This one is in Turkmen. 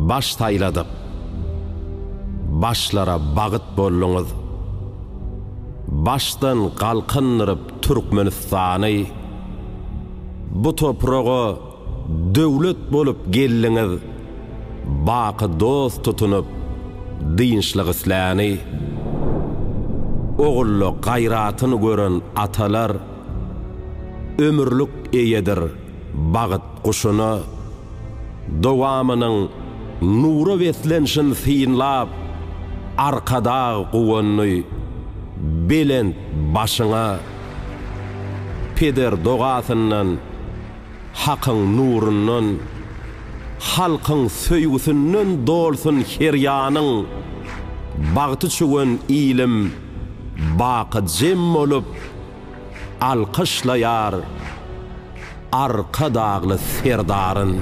Baş saýladyk, başlara bagyt bolduňyz. Başdan galkyndyryp Türkmenistany, Bu topraga döwlet bolup geldiňiz, Baky dost tutunyp, dynçlyk isläni. Ogulla gaýratyn gören atalar, Ömürlik eýedir bagt guşuna. Dowamynyň nura beslenşin synlap, Arkadag guwandy, belent başyňa. Peder dogasyndan, Hakyň nurundan, Halkyň söýgüsinden dolsun her ýanyň, Bagty çüwen ilim baky jem bolup, Alkyşlaýar Arkadagly Serdaryn.